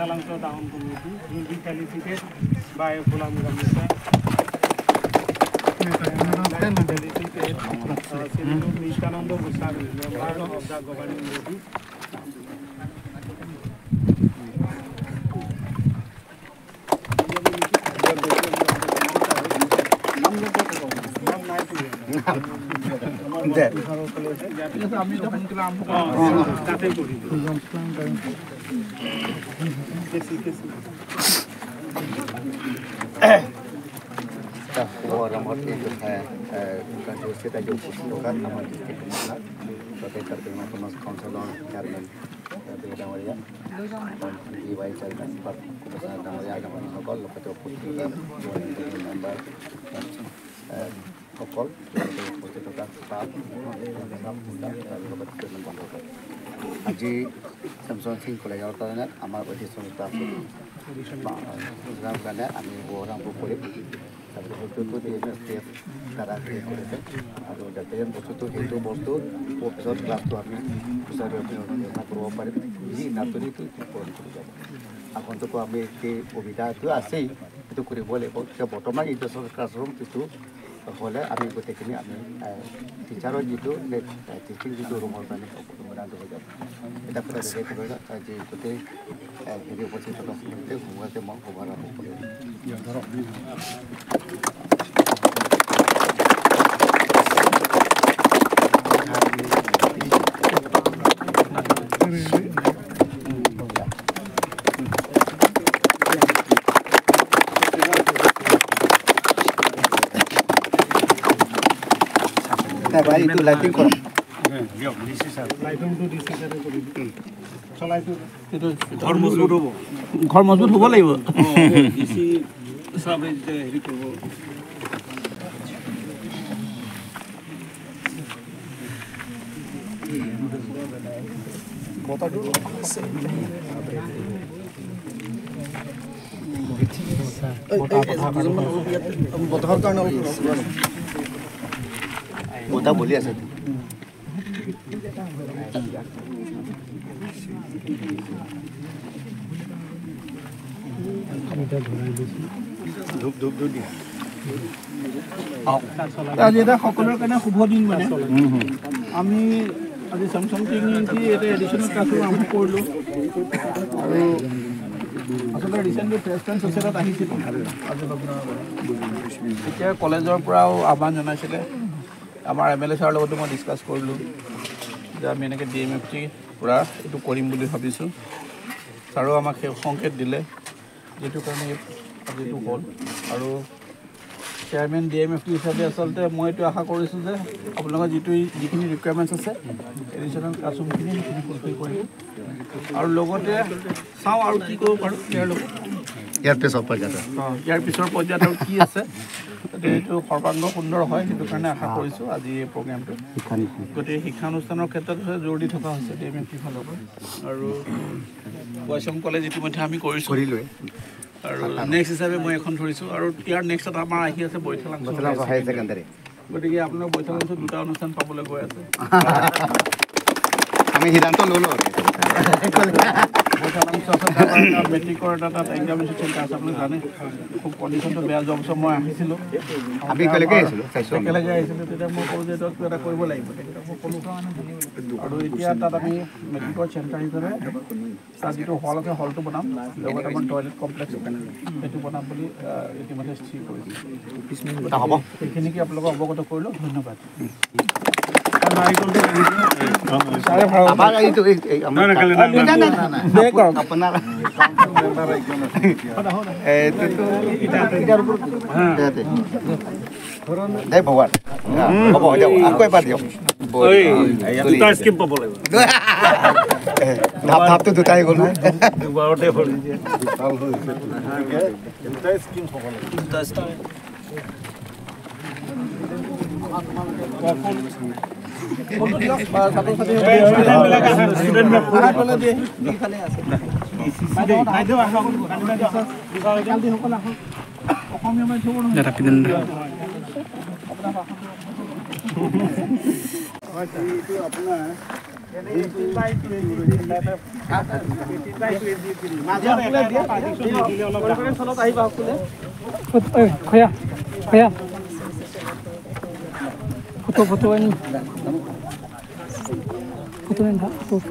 Baithalangso Town Committee will be felicitated by Phulam Gamusa. Felicitate Sri Nityananda Goswami, member of the governing body. সকল উপস্থিত থকা staff বন্ধুসকল, আজি Samsung Singh কলেজৰ কাৰণে আমাৰ অধিৱেশন কাৰণে আমি শুভাৰম্ভ কৰিম। তাৰপিছত D M S T F দ্বাৰা ক্ৰিয়েট কৰিছে আৰু যাতে বস্তুটো সেইটো বস্তু পিছত ক্লাছটো আমি সুচাৰুৰূপে কৰিব পাৰিম, যি নাটনিটো পূৰণ কৰি যাব। আগন্তুকো আমি সেই সুবিধাটো আছেই, সেইটো কৰিব লাগিব। এতিয়া বৰ্তমান এইটো ক্লাছৰুম যিটো হ'লে আমি গোটেইখিনি আমি টিচাৰৰ যিটো টিচিং যিটো ৰুমৰ কাৰণে সমাধানটো হৈ যাব। এটা কথা আজি গোটেই হেৰি উপস্থিত থকা গোটেই সময়তে মই শুভাৰম্ভ কৰিম। ভাই এইটো লাইটিং কৰক। ঘৰ মজবুত হ'ব, ঘৰ মজবুত হ'ব লাগিব। হেৰি কৰিব বতাহৰ কাৰণে বতাহ বলি আছে। আজি এটা সকলোৰে কাৰণে শুভ দিন। মানে আমি আজি চেমচং টিঙি এটা এডিশ্যনেল ক্লাছৰুম আৰম্ভ কৰিলোঁ আৰু আচলতে ৰিচেণ্টলি প্ৰেছিডেণ্ট ছ'চাইটিত আহিছিলোঁ। তেতিয়া কলেজৰ পৰাও আহ্বান জনাইছিলে, আমাৰ এম এল এ ছাৰৰ লগতো মই ডিছকাছ কৰিলোঁ যে আমি এনেকৈ ডি এম এফ টি পূৰা এইটো কৰিম বুলি ভাবিছোঁ। ছাৰো আমাক সেই সংকেত দিলে, যিটো কাৰণে আজি এইটো হ'ল। আৰু chairman D M F T হিচাপে আচলতে মই এইটো আশা কৰিছোঁ যে আপোনালোকৰ যিখিনি ৰিকুৱাৰমেণ্টছ আছে এডিশ্যনেল ক্লাছৰুমখিনি সেইখিনি ফুলফিল কৰিম আৰু লগতে চাওঁ আৰু কি কৰিব পাৰোঁ ইয়াৰ লগত। ইয়াৰ পিছৰ পৰ্যায়ত ইয়াৰ পিছৰ পৰ্যায়ত আৰু কি আছে যাতে এইটো সৰ্বাংগ সুন্দৰ হয়, সেইটো কাৰণে আশা কৰিছোঁ আজি এই প্ৰগ্ৰেমটো। গতিকে শিক্ষানুষ্ঠানৰ ক্ষেত্ৰত জোৰ দি থকা হৈছে ডি এম এফ টিৰ ফালৰ পৰা। আৰু বৈষ্ণৱ কলেজ ইতিমধ্যে আমি কৰিছোঁ আৰু নেক্সট হিচাপে মই এখন ধৰিছোঁ আৰু ইয়াৰ নেক্সটত আমাৰ আহি আছে বৈঠালাংছ হায়াৰ ছেকেণ্ডাৰী। গতিকে আপোনালোক বৈঠালাংছত দুটা অনুষ্ঠান পাবলৈ গৈ আছে। আমি সিদ্ধান্ত ল'লোঁ বৈঠালাংছ মেট্ৰিকৰ এটা তাত এক্সামিনেশ্যন চেণ্টাৰ আছে, আপুনি জানে খুব কণ্ডিশ্যনটো বেয়া। যোৱা বছৰ মই আহিছিলোঁ, আমি একেলগে আহিছিলোঁ, একেলগে আহিছিলোঁ। তেতিয়া মই ক'লোঁ যে এইটো কিবা এটা কৰিব লাগিব, তেখেতক মই ক'লোঁ। আৰু এতিয়া তাত আমি মেট্ৰিকৰ চেণ্টাৰ হিচাপে তাত যিটো হল আছে হলটো বনাম, লগতে আমাৰ টয়লেট কমপ্লেক্স সেইটো বনাম বুলি ইতিমধ্যে স্থিৰ কৰিছোঁ। সেইখিনিকে আপোনালোকক অৱগত কৰিলোঁ, ধন্যবাদ। ভগৱান হ'ব দিয়ক, আকৌ এবাৰ দিয়ক। ধাপটো দুটাই গ'ল। এইটো আপোনাৰ Photo photo photo photo.